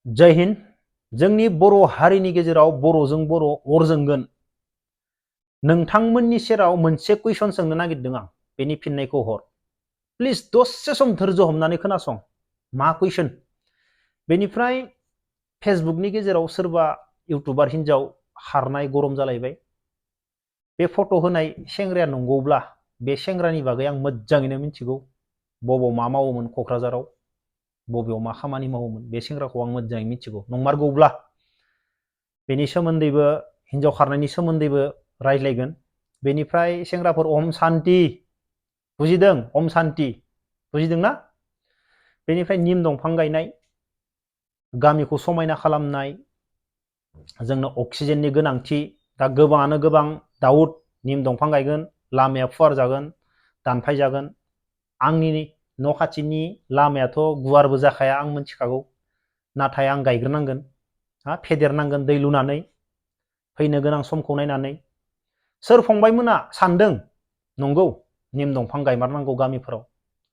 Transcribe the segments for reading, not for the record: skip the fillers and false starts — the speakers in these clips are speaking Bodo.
जय हिन्द। जोंनि बर' हारिनि गेजेराव बर'जों बर' अर जोंगोन नोंथांमोननि सेराव मोनसे कुइसन सोंनो नागिरदों आं, बेनि फिननायखौ हर। प्लिज दसे सम धैर्य हमनानै खोनासं। मा कुइसन? बेनिफ्राय फेसबुकनि गेजेराव सोरबा इउटुबार हिनजाव खारनाय गरम जालायबाय। बे फट' होनाय सेंग्राया नंगौब्ला बे सेंग्रानि बागै आं मोजाङैनो मिथिगौ। बबाव मा मावोमोन क'क्राझाराव, बबेयाव मा खामानि मावोमोन बे सेंग्राखौ आं मोजाङै मिथिगौ। नंमारगौब्ला बेनि सोमोन्दैबो हिनजाव खारनायनि सोमोन्दैबो रायज्लायगोन। बेनिफ्राय सेंग्राफोर ओम शान्ति, बुजिदों? ओम शान्ति बुजिदोंना? बेनिफ्राय निम दंफां गायनाय, गामिखौ समायना खालामनाय, जोंनो अक्सिजेननि गोनांथि। दा गोबाङानो गोबां दाउट निम दंफां गायगोन, लामाया फुवार जागोन, दानफाय जागोन। आंनि न' खाथिनि लामायाथ' गुवारबो जाखाया आं मिथिखागौ, नाथाय आं गायग्रोनांगोन, फेदेरनांगोन दै लुनानै, फैनो गोनां समखौ नायनानै। सोर फंबायमोना सानदों नंगौ निम दंफां गायमारनांगौ गामिफोराव,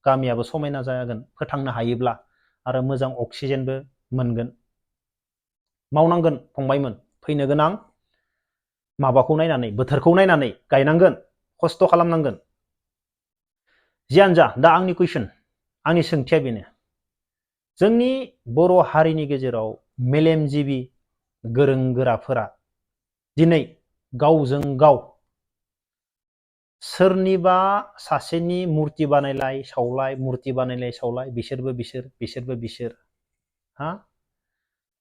गामियाबो समायना जागोन फोथांनो हायोब्ला, आरो मोजां अक्सिजेनबो मोनगोन। मावनांगोन फंबायमोन, फैनो गोनां माबाखौ नायनानै, बोथोरखौ नायनानै गायनांगोन, खस्थ' खालामनांगोन। जियानो जा, दा आंनि कुइसन, आंनि सोंथिया बेनो। जोंनि बर' हारिनि गेजेराव मेलेमजिबि गोरों गोराफोरा दिनै गावजों गाव सोरनिबा सासेनि मुर्ति बानायलाय सावलाय, मुर्ति बानायलाय सावलाय, बिसोरबो बिसोर, बिसोरबो बिसोर,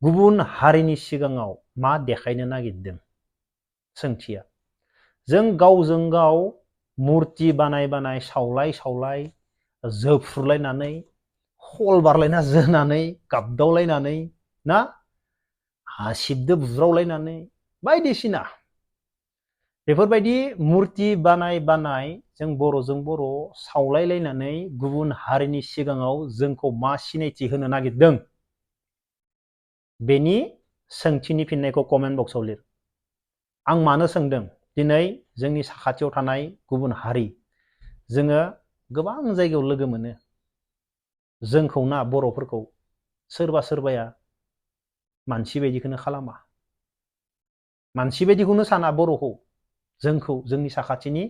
गुबुन हारिनि सिगाङाव मा देखायनो नागिरदों? सोंथिया, जों गावजों गाव मुर्ति बानाय बानाय सावलाय सावलाय, जोफ्रुलायनानै, खल बारलायना जोनानै, गाबदावलायनानै ना, हासिबदो बुज्रावलायनानै बायदिसिना बेफोरबायदि मुर्ति बानाय बानाय जों बर'जों बर' सावलायलायनानै गुबुन हारिनि सिगाङाव जोंखौ मा सिनायथि होनो नागिरदों? बेनि सोंथिनि फिननायखौ कमेन्ट बक्सआव लिर। आं मानो सोंदों? दिनै जोंनि साखाथियाव थानाय गुबुन हारि, जोङो गोबां जायगायाव लोगो मोनो। जोंखौ ना, बर'फोरखौ सोरबा सोरबाया मानसि बायदिखौनो खालामा, मानसि बायदिखौनो साना बर'खौ। जोंखौ, जोंनि साखाथिनि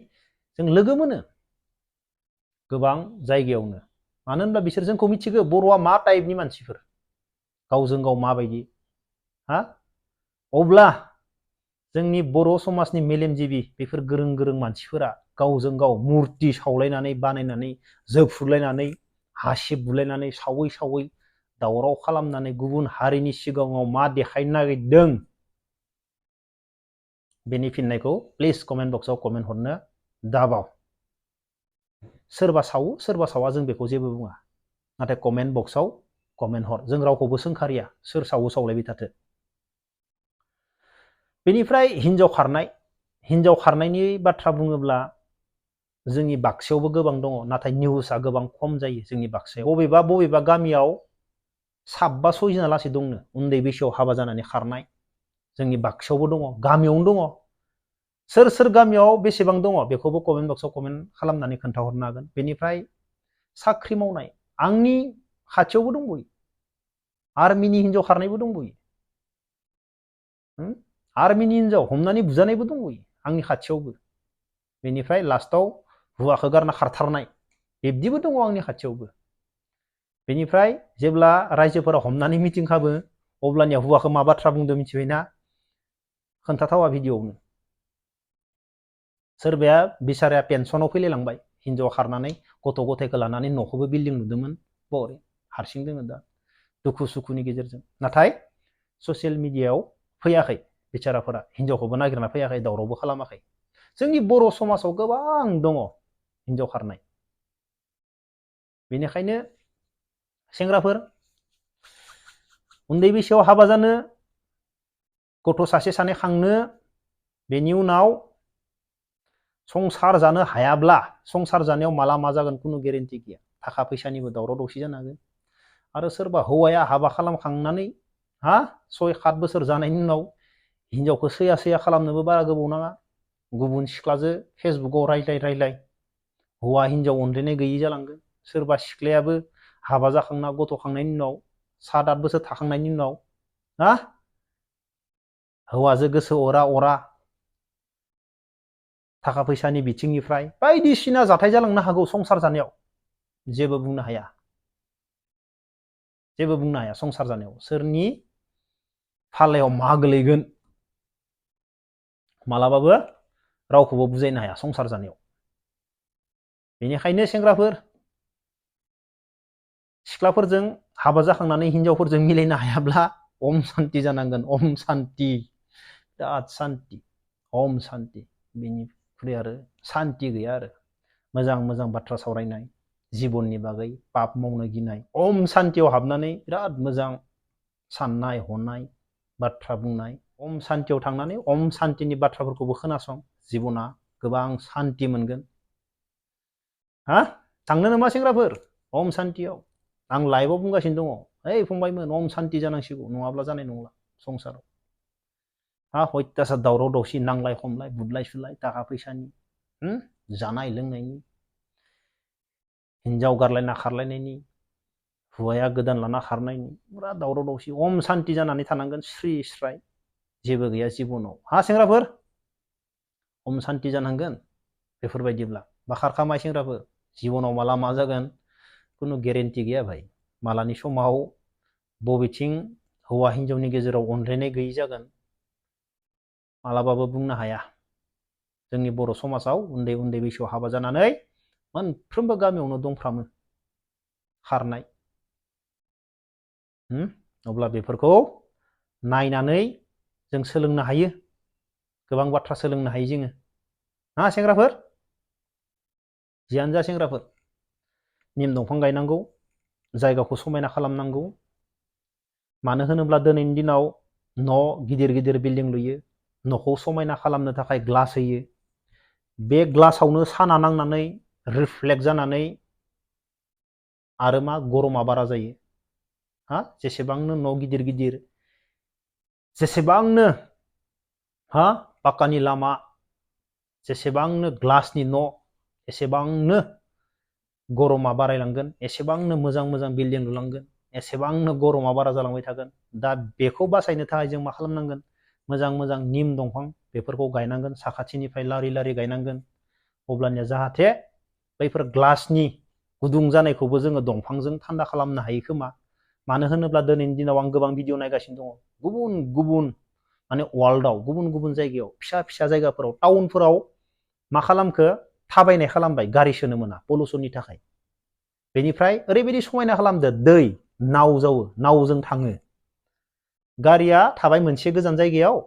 जों लोगो मोनो गोबां जायगायावनो। मानो होनब्ला बिसोर जोंखौ मिथिगौ बर'आ मा टाइपनि मानसिफोर, गावजों गाव माबायदि। अब्ला जोंनि बर' समाजनि मेलेमजिबि बेफोर गोरों गोरों मानसिफोरा गावजों गाव मुर्ति सावलायनानै बानायनानै, जोफ्रुलायनानै, हासिब बुलायनानै, सावै सावै दावराव खालामनानै गुबुन हारिनि सिगाङाव मा देखायनो नागिरदों? बेनि फिननायखौ प्लिज कमेन्ट बक्सआव कमेन्ट हरनो दाबाव। सोरबा सावो सोरबा सावा जों बेखौ जेबो बुङा, नाथाय कमेन्ट बक्सआव कमेन्ट हर। जों रावखौबो सोंखारिया सोर सावो सावलायबाय थाथो। बेनिफ्राय हिनजाव खारनाय, हिनजाव खारनायनि बाथ्रा बुङोब्ला जोंनि बाक्सायावबो गोबां दङ, नाथाय निउसआ गोबां खम जायो जोंनि बाक्सायाव। बबेबा बबेबा गामियाव 7 बा 6 जना लासै दंनो उन्दै बैसोआव हाबा जानानै खारनाय। जोंनि बाक्सायावबो दङ, गामियावनो दङ। सोर सोर गामियाव बेसेबां दङ बेखौबो कमेन्ट बक्सआव कमेन्ट खालामनानै खोन्थाहरनो हागोन। बेनिफ्राय साख्रि मावनाय, आंनि खाथियावबो दंबयो, आर्मिनि हिनजाव खारनायबो दंबयो। आर्मिनि हिनजाव हमनानै बुजानायबो दंबयो आंनि खाथियावबो। बेनिफ्राय लास्टाव हौवाखौ गारना खारथारनाय, बिब्दिबो दङ आंनि खाथियावबो। बेनिफ्राय जेब्ला रायजोफोरा हमनानै मिटिं खालामो, अब्लानिया हौवाखौ मा बाथ्रा बुंदों मिथिबायना? खोन्थाथावा भिडिअ'आवनो। सोरबाया बिसाराया पेन्सनाव फैलायलांबाय, हिनजावा खारनानै गथ' गथायखौ लानानै न'खौबो बिल्डिं नुदोंमोन, बरे हारसिं दोङो दा दुखु सुखुनि गेजेरजों। नाथाय ससियेल मिडियायाव फैयाखै बिचाराफोरा, हिनजावखौबो नागिरना फैयाखै, दावरावबो खालामाखै। जोंनि बर' समाजाव गोबां दङ हिनजाव खारनाय। बेनिखायनो सेंग्राफोर, उन्दै बैसोआव हाबा जानो, गथ' सासे सानै खांनो, बेनि उनाव संसार जानो हायाब्ला संसार जानायाव माला मा जागोन खुनु गेरेन्टि गैया। थाखा फैसानिबो दावराव दावसि जानो हागोन। आरो सोरबा हौवाया हाबा खालामखांनानै 6-7 बोसोर जानायनि उनाव हिनजावखौ सैया सैया खालामनोबो बारा गोबाव नाङा, गुबुन सिख्लाजों फेसबुकाव रायज्लाय रायज्लाय हौवा हिनजाव अनज्लायनाय गैयि जालांगोन। सोरबा सिख्लायाबो हाबा जाखांना गथ' खांनायनि उनाव 7-8 बोसोर थाखांनायनि उनाव हा हौवाजों गोसो अरा थाखा फैसानि बिथिंनिफ्राय बायदिसिना जाथाय जालांनो हागौ संसार जानायाव जेबो बुंनो हाया संसार जानायाव सोरनि फालायाव मा गोलैगोन मालाबाबो रावखौबो बुजायनो हाया संसार जानायाव बेनिखायनो सेंग्राफोर सिख्लाफोरजों हाबा जाखांनानै हिनजावफोरजों मिलायनो हायाब्ला ओम शान्ति जानांगोन ओम शान्ति बिराद शान्ति ओम शान्ति बेनिख्रुइ आरो शान्ति गैया आरो मोजां बाथ्रा सावरायनाय जिबननि बागै पाप मावनो गिनाय ओम शान्तियाव हाबनानै बिराद मोजां साननाय हनाय बाथ्रा बुंनाय ओम शान्तियाव थांनानै ओम शान्तिनि बाथ्राफोरखौबो खोनासं जिबना गोबां शान्ति मोनगोन हा थांनो नामा सेंग्राफोर ओम शान्तियाव आं लाइभआव बुंगासिनो दङ ओइ फंबायमोन ओम शान्ति जानांसिगौ नङाब्ला जानाय नंला संसाराव हा अयथासार दावराव दावसि नांलाय खमलाय बुदलाय सुलाय थाखा फैसानि जानाय लोंनायनि हिनजाव गारलायना खारलायनायनि हौवाया गोदान लाना खारनायनि पुरा दावराव दावसि ओम शान्ति जानानै थानांगोन स्रि स्राय जेबो गैया जिबनाव हा सेंग्राफोर ओम शान्ति जानांगोन बेफोरबायदिब्ला बा खारखामाय सेंग्राफोर जिबनाव माला मा जागोन खुनु गेरेन्टि गैया भाई मालानि समाव बबेथिं हौवा हिनजावनि गेजेराव अनलायनाय गैयै जागोन मालाबाबो बुंनो हाया जोंनि बर' समाजाव उन्दै उन्दै बैसोआव हाबा जानानै मोनफ्रोमबो गामियावनो दंफ्रामो खारनाय अब्ला बेफोरखौ नायनानै जों सोलोंनो हायो गोबां बाथ्रा सोलोंनो हायो जोङो हा सेंग्राफोर जियानो जा सेंग्राफोर निम दंफां गायनांगौ जायगाखौ समायना खालामनांगौ मानो होनोब्ला दिनैनि दिनाव न' गिदिर गिदिर बिल्डिं लुयो न'खौ समायना खालामनो थाखाय ग्लास होयो बे ग्लासावनो साना नांनानै रिफ्लेक्ट जानानै आरो मा गरमा बारा जायो हा जेसेबांनो न' गिदिर गिदिर जेसेबांनो हा पाक्कानि लामा जेसेबांनो ग्लासनि न' एसेबांनो गरमा बारायलांगोन एसेबांनो मोजां बिल्डिं लुलांगोन एसेबांनो गरमा बारा जालांबाय थागोन दा बेखौ बासायनो थाखाय जों मा खालामनांगोन मोजां निम दंफां बेफोरखौ गायनांगोन साखाथिनिफ्राय लारि गायनांगोन अब्लानिया जाहाथे बैफोर ग्लासनि गुदुं जानायखौबो जोङो दंफांजों थान्दा खालामनो हायो खोमा मानो होनोब्ला दिनैनि दिनाव आं गोबां भिडिअ नायगासिनो दङ गुबुन माने वर्ल्डआव गुबुन जायगायाव फिसा जायगाफोराव टाउनफोराव मा खालामखो थाबायनाय खालामबाय गारि सोनो मोना पलुसननि थाखाय बेनिफ्राय ओरैबायदि समायना खालामदो दै नाव जावो नावजों थाङो गारिया थाबाय मोनसे गोजान जायगायाव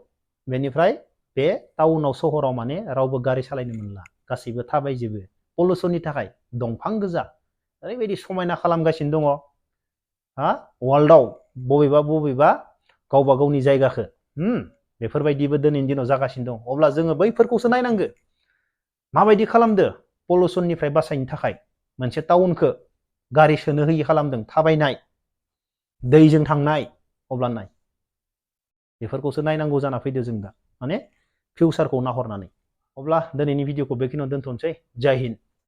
बेनिफ्राय बे टाउनाव सहराव माने रावबो गारि सालायनो मोनला गासैबो थाबायजोबो पलुसननि थाखाय दंफां गोजा ओरैबायदि समायना खालामगासिनो दङ हा वर्ल्डआव बबेबा गावबा गावनि जायगाखौ बेफोरबायदिबो दिनैनि दिनाव जागासिनो दं अब्ला जोङो बैफोरखौसो नायनांगो माबायदि खालामदो पलुसननिफ्राय बासायनो थाखाय मोनसे टाउनखौ गारि सोनो होयि खालामदों थाबायनाय दैजों थांनाय अब्ला नाय बेफोरखौसो नायनांगौ जाना फैदो जों दा माने फिउचारखौ नाहरनानै अब्ला दिनैनि भिडिअखौ बेखिनियाव दोनथ'नोसै जय हिन्द